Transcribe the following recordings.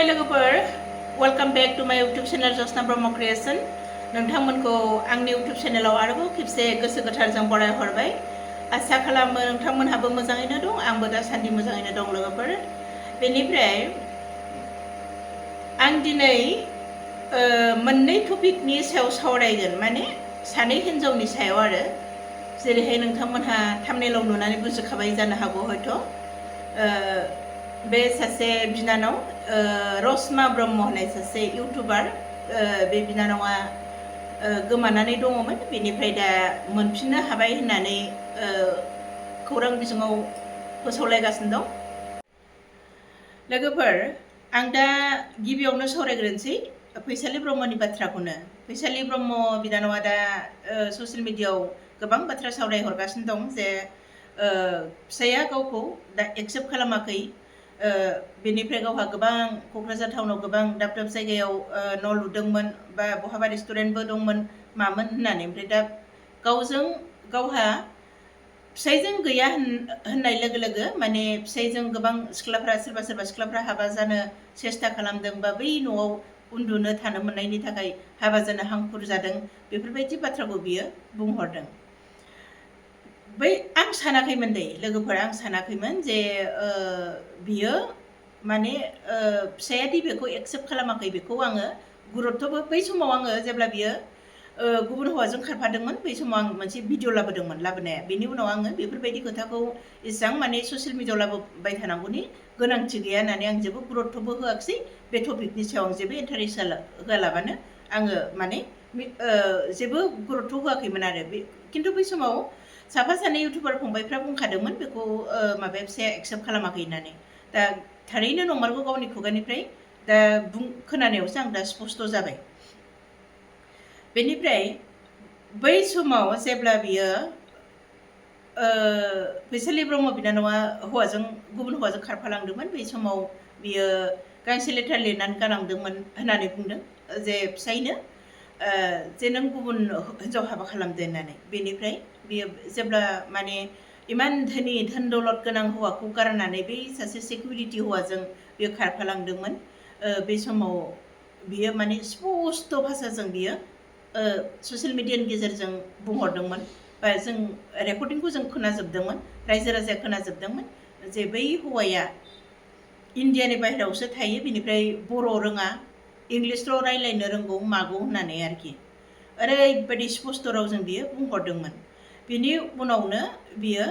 Hi लोगोफोर, welcome back to my YouTube channel Josna Brahmo Creation. नोंथांमोनखौ आंनि YouTube चेनेलाव आरोबाव खेबसे गोसो गोथारजों बरायहरबाय। आसा खालामो नोंथांमोनहाबो मोजाङैनो दं, आंबो दासान्दि मोजाङैनो दं लोगोफोर। बेनिफ्राय आं दिनै मोननै टपिकनि सायाव सावरायगोन, माने सानै हिन्जावनि सायाव आरो। जेरैहाय नोंथांमोनहा थाम्बनेलाव नुनानै बुजिखाबाय जानो हागौ हयथ'। बे सासे बिनानाव रसमा ब्रह्म होननाय सासे इउटुबार, बे बिनानावा गोमानानै दङमोन, बेनिफ्राय दा मोनफिननो हाबाय होननानै खौरां बिजोङाव फोसावलायगासिनो दं। लोगोफोर, आं दा गिबियावनो सावरायग्रोनोसै फैसालि ब्रह्मनि बाथ्राखौनो। फैसालि ब्रह्म बिनानावा दा ससियेल मिडियायाव गोबां बाथ्रा सावरायहरगासिनो दं जे फिसाया गावखौ दा एक्सेप्ट खालामाखै, बेनिफ्राय गावहा गोबां क'क्राझार टाउनाव गोबां दाब दाब जायगायाव न' लुदोंमोन बा बहाबा रेस्टुरेन्टबो दंमोन मामोन होननानै, ओमफ्राय दा गावहा फिसायजों गैया होननाय लोगो लोगो माने फिसायजों गोबां सोरबा सिख्लाफ्रा हाबा जानो सेस्था खालामदों बा बै न'आव उन्दुनो थानो मोननायनि थाखाय हाबा जानो हांखुर जादों, बेफोरबायदि बाथ्राखौ बियो बुंहरदों। आं सानाखैमोन दे लोगोफोर, आं सानाखैमोन जे बियो माने फिसायादि बेखौ एक्सेप्ट खालामाखै बेखौ आङो गुरुत्त'बो बै समाव आङो जेब्ला बियो गुबुन हौवाजों खारफादोंमोन, बै समाव आं मोनसे भिडिअ लाबोनाया, बेनि उनाव आङो बेफोरबायदि खोथाखौ एसेबां माने ससियेल मिडियायाव लाबोबाय थानांगौनि गोनांथि गैया होननानै आं जेबो गुरुत्त'बो होआखिसै। बे टपिकनि सायाव आं जेबो इन्टारेस्ट होआलाबानो आङो माने जेबो गुरुत्त' होआखैमोन आरो। खिन्थु बै समाव साफा सानै इउटुबार फंबायफ्रा बुंखादोंमोन बेखौ माबाया फिसाया एक्सेप्ट खालामाखै होननानै। दा थारैनो नंमारगौ, गावनि खुगानिफ्राय दा खोनानायावसो आं दा स्पष्ट जाबाय। बेनिफ्राय बै समाव जेब्ला बियो फैसालि ब्रह्म बिनानावा गुबुन हौवाजों खारफालांदोंमोन, बै समाव बियो गांसे लेटार लिरनानै गालांदोंमोन होननानै बुंदों जे फिसायनो जे नों गुबुन हिन्जाव हाबा खालामदो होननानै। बेनिफ्राय बियो जेब्ला माने इमान धोन दौलत गोनां हौवाखौ गारनानै बै सासे सिकिउरिटि हौवाजों बियो खारफालांदोंमोन, बे समाव बियो माने स्पष्ट भाषाजों बियो ससियेल मिडियानि गेजेरजों बुंहरदोंमोन, बा जों रेकर्डिंखौ जों खोनाजोबदोंमोन, रायजो राजाया खोनाजोबदोंमोन जे बै हौवाया इण्डियानि बाहेरायावसो थायो, बेनिफ्राय बर' रोङा, इंलिसल' रायलायनो रोंगौ मागौ होननानै आरोखि। ओरैबायदि स्पष्ट रावजों बियो बुंहरदोंमोन। बिनि उनावनो बियो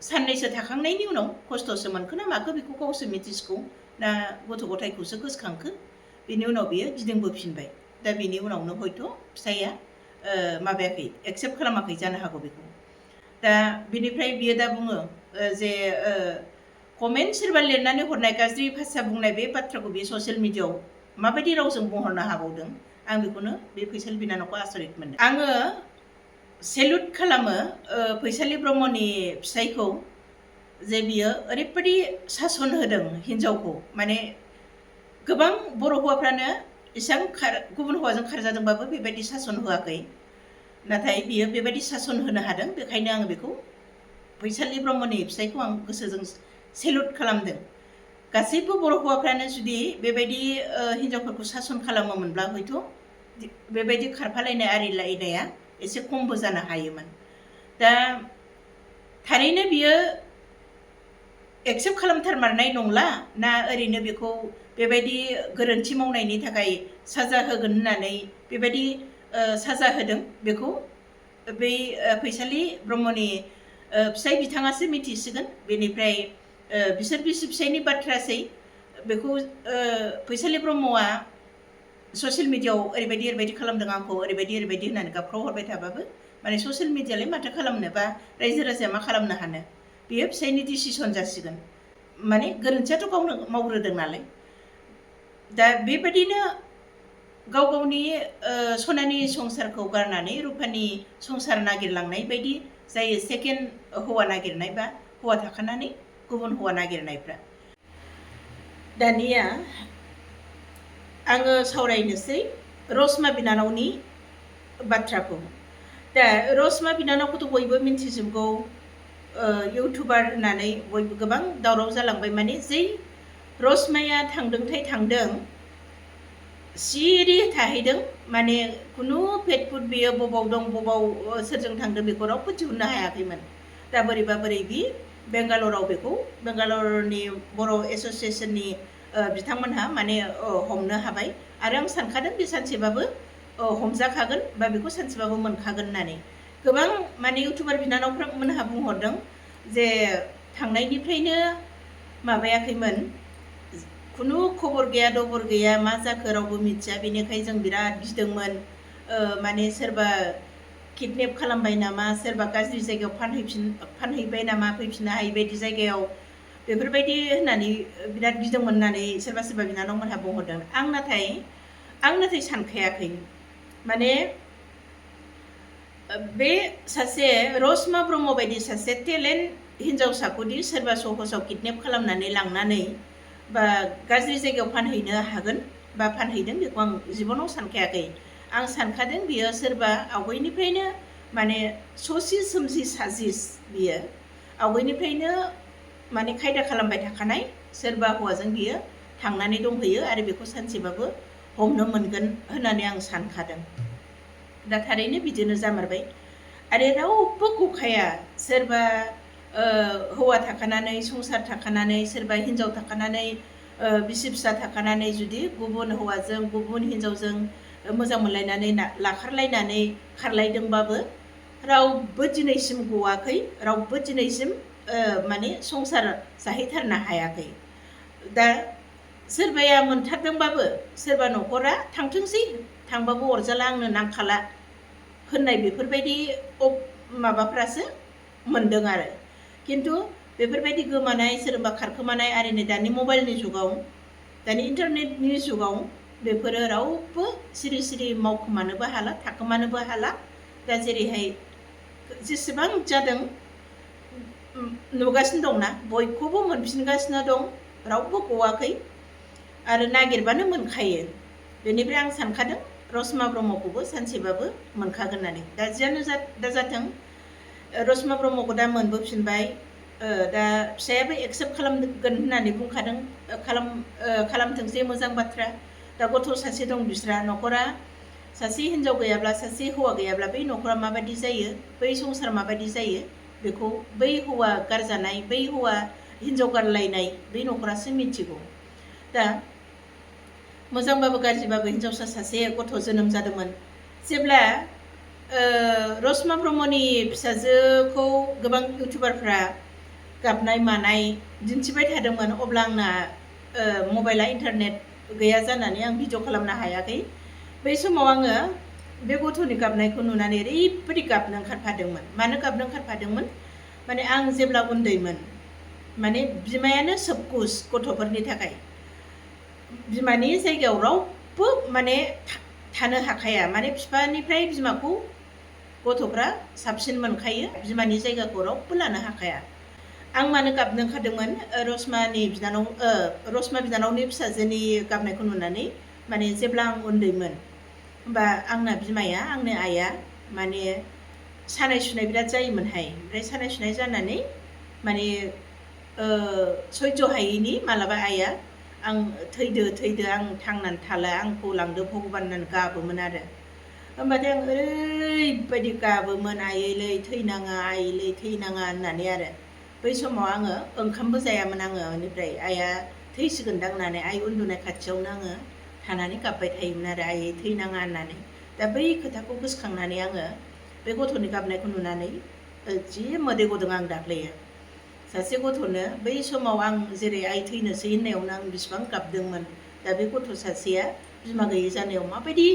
साननैसो थाखांनायनि उनाव खस्थ'सो मोनखो ना माखो बेखौ गावसो मिथिसिगौ, ना गथ' गथायखौसो गोसोखांखो, बेनि उनाव बियो गिदिंबोफिनबाय। दा बेनि उनावनो हयथ' फिसाया माबायाखै, एक्सेप्ट खालामाखै जानो हागौ बेखौ। दा बिनिफ्राय बियो दा बुङो जे कमेन्ट सोरबा लिरनानै हरनाय गाज्रि भाषा बुंनाय बे बाथ्राखौ बियो ससियेल मिडियायाव माबायदि रावजों बुंहरनो हाबावदों, आं बेखौनो बे फैसालि बिनानावखौ आसरित मोनदों। आङो सेलुट खालामो फैसालि ब्रह्मनि फिसायखौ, जे बियो ओरैबायदि सासन होदों हिन्जावखौ, माने गोबां बर' हौवाफ्रानो एसेबां गुबुन हौवाजों खारजादोंबाबो बेबायदि सासन होआखै, नाथाय बियो बेबायदि सासन होनो हादों। बेखायनो आङो बेखौ फैसालि ब्रह्मनि फिसायखौ आं गोसोजों सेलुट खालामदों। गासैबो बर' हौवाफ्रानो जुदि बेबायदि हिन्जावफोरखौ सासन खालामोमोनब्ला हयथ' बेबायदि खारफालायनाय आरिलायनाया एसे खमबो जानो हायोमोन। दा थारैनो बियो एक्सेप्ट खालामथारमारनाय नंला, ना ओरैनो बेखौ बेबायदि गोरोन्थि मावनायनि थाखाय साजा होगोन होननानै बेबायदि साजा होदों, बेखौ बै फैसालि ब्रह्मनि फिसाय बिथाङासो मिथिसिगोन। बेनिफ्राय बिसोर बिसि फिसायनि बाथ्रासै, बेखौ फैसालि ब्रह्मआ ससियेल मिडियायाव ओरैबायदि खालामदों आंखौ, ओरैबायदि होननानै गाबख्राव हरबाय थाबाबो माने ससियेल मिडियालाय माथो खालामनो, बा रायजो राजाया मा खालामनो हानो, बेयो फिसायनि डिसिसन जासिगोन। माने गोरोन्थियाथ' गावनो मावग्रोदों नालाय। दा बेबायदिनो गाव गावनि सनानि संसारखौ गारनानै रुपानि संसार नागिरलांनाय बायदि जायो सेकेन्ड हौवा नागिरनाय बा हौवा थाखानानै गुबुन हौवा नागिरनायफ्रा। दानिया आङो सावरायनोसै रसमा बिनानावनि बाथ्राखौ। दा रसमा बिनानावखौथ' बयबो मिन्थिजोबगौ, इउटुबार होननानै बयबो गोबां दावराव जालांबाय। माने जै रसमाया थांदोंथाय थांदों सिरि थाहैदों माने खुनु फेटफुट बियो बबाव दं बबाव सोरजों थांदों बेखौ रावबो दिहुननो हायाखैमोन दा बोरैबा बोरैबि बेंगालराव बेखौ बेंगालरनि बर' एस'सियेसननि बिथांमोनहा माने हमनो हाबाय आरो आं सानखादों बे सानसेबाबो हमजाखागोन बा बेखौ सानसेबाबो मोनखागोन होननानै गोबां माने इउटुबार बिनानावफोर मोनहा बुंहरदों जे थांनायनिफ्रायनो माबायाखैमोन खुनु खबर गैया दबर गैया मा जाखो रावबो मिथिया बेनिखायनो जों बिराद गिदोंमोन माने सोरबा किडनेप खालामबाय नामा सोरबा गाज्रि जायगायाव फानहैबाय नामा फैफिननो हायि बायदि जायगायाव बेफोरबायदि होननानै बिराद गिदोंमोन होननानै सोरबा सोरबा बिनानावमोनहा बुंहरदों आं नाथाय सानखायाखै माने बे सासे रसमा ब्रह्म बायदि सासे टेलेन्ट हिनजावसाखौदि सोरबा सहसाव किडनेप खालामनानै लांनानै बा गाज्रि जायगायाव फानहैनो हागोन बा फानहैदों बेखौ आं जिबनाव सानखायाखै आं सानखादों बियो सोरबा आवगायनिफ्रायनो माने ससि सोमसि साजिस बियो आवगायनिफ्रायनो माने खायदा खालामबाय थाखानाय सोरबा हौवाजों बियो थांनानै दंहैयो आरो बेखौ सानसेबाबो हमनो मोनगोन होननानै आं सानखादों दा थारैनो बिदिनो जामारबाय आरो रावबो गखाया सोरबा हौवा थाखानानै संसार थाखानानै सोरबा हिनजाव थाखानानै बिसि फिसा थाखानानै जुदि गुबुन हौवाजों गुबुन हिनजावजों मोजां मोनलायनानै लाखारलायनानै खारलायदोंबाबो रावबो दिनैसिम गवाखै रावबो दिनैसिम माने संसार जाहैथारनो हायाखै दा सोरबाया मोनथारदोंबाबो सोरबा न'खरा थांथोंसै थांबाबो अरजाला आंनो नांखाला होननाय बेफोरबायदि माबाफ्रासो मोनदों आरो किन्तु बेफोरबायदि गोमानाय सोरबा खारखोमानाय आरो नै दानि मबाइलनि जुगाव दानि इन्टारनेटनि जुगाव बेफोरो रावबो सिरि सिरि मावखोमानोबो हाला थाखोमानोबो हाला दा जेरैहाय जेसेबां जादों नुगासिनो दंना बयखौबो मोनफिनगासिनो दं रावबो गवाखै आरो नागिरबानो मोनखायो बेनिफ्राय आं सानखादों रसमा ब्रह्मखौबो सानसेबाबो मोनखागोन होननानै दा जियानो दा जाथों रसमा ब्रह्मखौ दा मोनबोफिनबाय दा फिसायाबो एक्सेप्ट खालामगोन होननानै बुंखादों खालामथोंसै मोजां बाथ्रा दा गथ' सासे दं बिस्रा न'खरा सासे हिनजाव गैयाब्ला सासे हौवा गैयाब्ला बै न'खरा माबायदि जायो बै संसार माबायदि जायो बेखौ बै हौवा गारजानाय बै हौवा हिनजाव गारलायनाय बै न'खरासो मिथिगौ दा मोजांबाबो गाज्रिबाबो हिनजावसा सासे गथ' जोनोम जादोंमोन जेब्ला रसमा ब्रह्मनि फिसाजोखौ गोबां इउटुबारफ्रा गाबनाय मानाय दिन्थिबाय थादोंमोन अब्ला आंना मबाइला इन्टारनेट गैया जानानै आं भिडिअ खालामनो हायाखै बै समाव आङो बे गथ'नि गाबनायखौ नुनानै ओरैबायदि गाबनो ओंखारफादोंमोन मानो गाबनो ओंखारफादोंमोन माने आं जेब्ला उन्दैमोन माने बिमायानो सबकुस गथ'फोरनि थाखाय बिमानि जायगायाव रावबो माने थानो हाखाया माने बिफानिफ्राय बिमाखौ गथ'फ्रा साबसिन मोनखायो बिमानि जायगाखौ रावबो लानो हाखाया आं मानो गाबनो ओंखारदोंमोन रसमा बिनानावनि फिसाजोनि गाबनायखौ नुनानै माने जेब्ला आं उन्दैमोन होमबा आंना बिमाया आंनि आइया माने सानाय सुनाय बिराद जायोमोनहाय ओमफ्राय सानाय सुनाय जानानै माने सैज्य हायैनि मालाबा आइया आं थैदो आं थांनानै थाला आंखौ लांदो भगबान होननानै गाबोमोन आरो होमबाथाय आं ओरैबायदि गाबोमोन आइलै थैनाङा आइलै थैनाङा होननानै आरो बै समाव आङो ओंखामबो जायामोन आङो बेनिफ्राय आइया थैसिगोनदां होननानै आइ उन्दुनाय खाथियावनो आङो थानानै गाबबाय थायोमोन आरो आइ थैनाङा होननानै दा बै खोथाखौ गोसोखांनानै आङो बे गथ'नि गाबनायखौ नुनानै जि मोदै गदों आं दाख्लैयो सासे गथ'नो बै समाव आं जेरै आइ थैनोसै होननायावनो आं बिसिबां गाबदोंमोन दा बे गथ' सासेया बिमा गैयै जानायाव माबायदि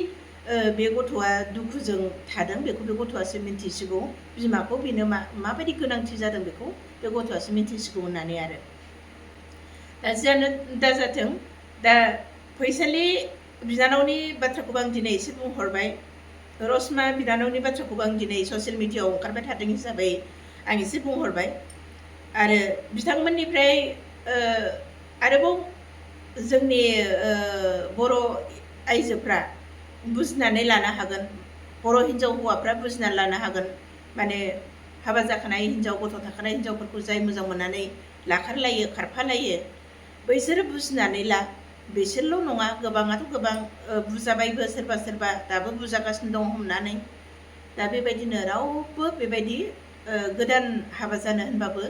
बे गथ'आ दुखुजों थादों बेखौ बे गथ'आसो मिन्थिसिगौ बिमाखौ बेनो माबायदि गोनांथि जादों बेखौ बे गथ'आसो मिन्थिसिगौ होननानै आरो दा जियानो दा जाथों दा फैसालि बिनानावनि बाथ्राखौबो आं दिनै एसे बुंहरबाय रसमा बिनानावनि बाथ्राखौबो आं दिनै ससियेल मिडियाआव ओंखारबाय थादों हिसाबै आं एसे बुंहरबाय आरो बिथांमोननिफ्राय आरोबाव जोंनि बर' आइजोफ्रा बुजिनानै लानो हागोन बर' हिन्जाव हौवाफ्रा बुजिनानै लानो हागोन माने हाबा जाखानाय हिन्जाव गथ' थाखानाय हिन्जावफोरखौ जाय मोजां मोननानै लाखारलायो खारफालायो बैसोरो बुजिनानै ला। बिसोरल' नङा, गोबाङाथ' गोबां बुजाबायबो, सोरबा सोरबा दाबो बुजागासिनो दं हमनानै। दा बेबायदिनो रावबो बेबायदि गोदान हाबा जानो होनबाबो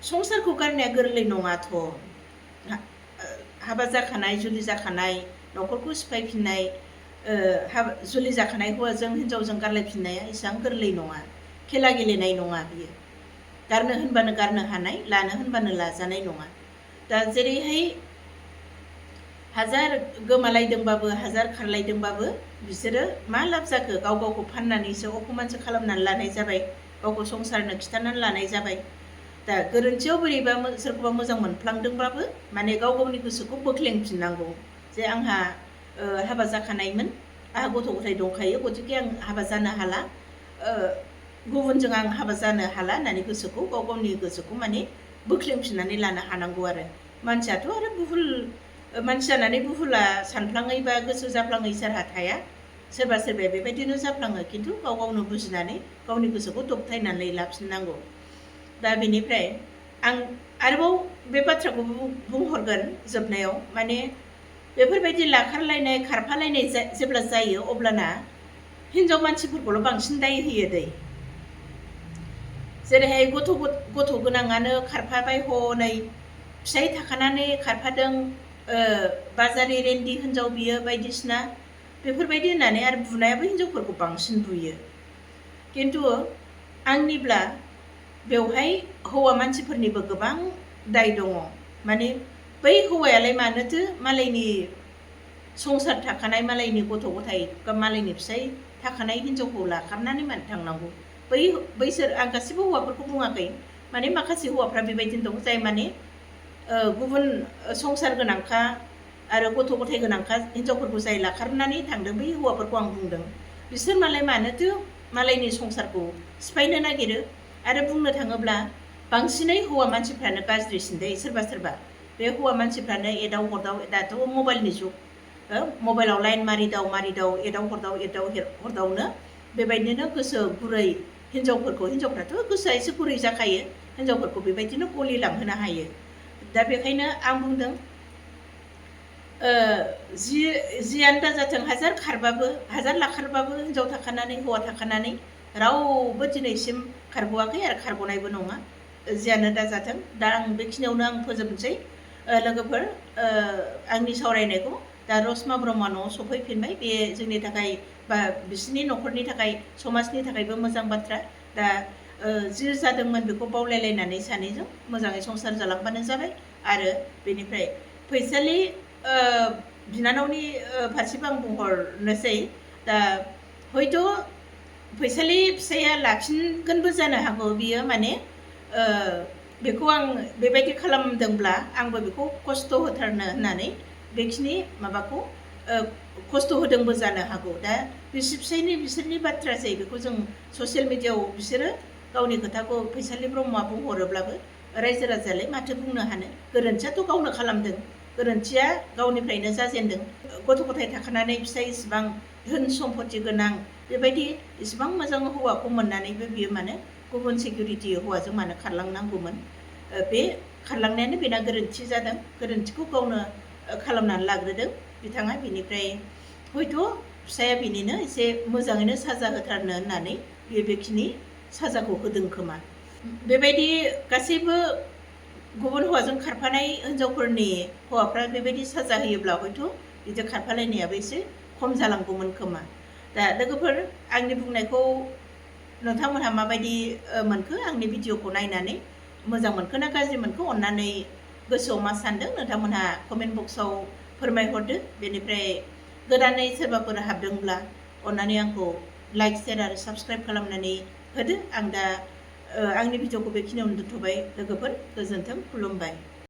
संसारखौ गारनाया गोरलै नङाथ'। हाबा जाखानाय, जुलि जाखानाय न'खरखौ सिफायफिननाय, जुलि जाखानाय हौवाजों हिनजावजों गारलायफिननाया एसेबां गोरलै नङा, खेला गेलेनाय नङा बियो। गारनो होनबानो गारनो हानाय, लानो होनबानो लाजानाय नङा। दा जेरैहाय हाजार गोमालायदोंबाबो, हाजार खारलायदोंबाबो बिसोरो मा लाब जाखो? गाव गावखौ फाननानैसो अफमानसो खालामनानै लानाय जाबाय, गावखौ संसारनो खिथानानै लानाय जाबाय। दा गोरोन्थियाव बोरैबा सोरखौबा मोजां मोनफ्लांदोंबाबो माने गाव गावनि गोसोखौ बोख्लेंफिननांगौ जे आंहा हाबा जाखानायमोन, आंहा गथ' गथाय दंखायो, गतिके आं हाबा जानो हाला, गुबुनजों आं हाबा जानो हाला होननानै गोसोखौ, गाव गावनि गोसोखौ माने बोख्लेंफिननानै लानो हानांगौ आरो। मानसियाथ' आरो मानसि जानानै बुहुला सानफ्लाङै बा गोसो जाफ्लाङै सोरहा थाया। सोरबा सोरबाया बेबायदिनो जाफ्लाङो, खिन्थु गाव गावनो बुजिनानै गावनि गोसोखौ दबथायनानै लाफिननांगौ। दा बेनिफ्राय आं आरोबाव बे बाथ्राखौ बुंहरगोन जोबनायाव, माने बेफोरबायदि लाखारलायनाय, खारफालायनाय जेब्ला जायो अब्लाना हिनजाव मानसिफोरखौल' बांसिन दाय होयो दै। जेरैहाय गथ' गोनाङानो खारफाबाय, हनै फिसाइ थाखानानै खारफादों, बाजारि रेन्दि हिनजाव बियो बायदिसिना बेफोरबायदि होननानै आरो बुनायाबो हिनजावफोरखौ बांसिन बुयो। खिन्थु आंनिब्ला बेवहाय हौवा मानसिफोरनिबो गोबां दाय दङ। माने बै हौवायालाय मानोथो मालायनि संसार थाखानाय, मालायनि गथ' गथाय, मालायनि फिसाइ थाखानाय हिनजावखौ लाखारनानै मानो थांनांगौ? बैसोर, आं गासिबो हौवाफोरखौ बुङाखै, माने माखासे हौवाफ्रा बेबायदिनो दं जाय माने गुबुन संसार गोनांखा आरो गथ' गथाय गोनांखा हिनजावफोरखौ जाय लाखारनानै थांदों, बै हौवाफोरखौ आं बुंदों। बिसोर मालाय मानोथो मालायनि संसारखौ सिफायनो नागिरो? आरो बुंनो थाङोब्ला बांसिनै हौवा मानसिफ्रानो गाज्रिसिन दै। सोरबा सोरबा बे हौवा मानसिफ्रानो एदाव हरदाव, दाथ' मबाइलनि जुग, मबाइलाव लाइन मारिदाव एदाव हरदावनो बेबायदिनो गोसो गुरै हिनजावफ्राथ' गोसोआ एसे गुरै जाखायो, हिनजावफोरखौ बेबायदिनो गलिलांहोनो हायो। दा बेखायनो आं बुंदों, जियानो दाजाथों, हाजार खारबाबो, हाजार लाखारबाबो हिनजाव थाखानानै, हौवा थाखानानै रावबो दिनैसिम खारग'वाखै आरो खारग'नायबो नङा। जियानो दाजाथों। दा आं बेखिनियावनो आं फोजोबनोसै लोगोफोर आंनि सावरायनायखौ। दा रसमा ब्रह्मआ न'आव सफैफिनबाय, बे जोंनि थाखाय बा बिसोरनि न'खरनि थाखाय, समाजनि थाखायबो मोजां बाथ्रा। दा जि जादोंमोन बेखौ बावलायलायनानै सानैजों मोजाङै संसार जालांबानो जाबाय। आरो बेनिफ्राय फैसालि बिनानावनि फारसेबो आं बुंहरनोसै, दा हयथ' फैसालि फिसाया लाफिनगोनबो जानो हागौ। बियो माने बेखौ आं बेबायदि खालामदोंब्ला आंबो बेखौ खस्थ' होथारनो होननानै बेखिनि माबाखौ खस्थ' होदोंबो जानो हागौ। दा बिसि फिसायनि बिसोरनि बाथ्रासै, बेखौ जों ससियेल मिडियायाव बिसोरो गावनि खोथाखौ फैसालि ब्रह्मआ बुंहरोब्लाबो रायजो राजायालाय माथो बुंनो हानो? गोरोन्थियाथ' गावनो खालामदों, गोरोन्थिया गावनिफ्रायनो जाजेनदों। गथ' गथाय थाखानानै फिसाय इसिबां धोन सम्पति गोनां, बेबायदि इसिबां मोजां हौवाखौ मोननानैबो बियो मानो गुबुन सिकिउरिटि हौवाजों मानो खारलांनांगौमोन? बे खारलांनायानो बेना गोरोन्थि जादों, गोरोन्थिखौ गावनो खालामनानै लाग्रोदों बिथाङा। बिनिफ्राय हयथ' फिसाया बिनिनो एसे मोजाङैनो साजा होथारनो होननानै बियो बेखिनि साजाखौ होदों खोमा। बेबायदि गासैबो गुबुन हौवाजों खारफानाय हिनजावफोरनि हौवाफ्रा बेबायदि साजा होयोब्ला हयथ' बिदि खारफालायनायाबो एसे खम जालांगौमोन खोमा। दा लोगोफोर, आंनि बुंनायखौ नोंथांमोनहा माबायदि मोनखो? आंनि भिडिअखौ नायनानै मोजां मोनखो ना गाज्रि मोनखो? अननानै गोसोआव मा सानदों नोंथांमोनहा कमेन्ट बक्सआव फोरमायहरदो। बेनिफ्राय गोदानै सोरबाफोर हाबदोंब्ला अननानै आंखौ लाइक, शेयार आरो साबस्क्राइब खालामनानै होदो। आं दा आंनि भिडिअखौ बेखिनियावनो दोनथ'बाय लोगोफोर। गोजोन्थों, खुलुमबाय।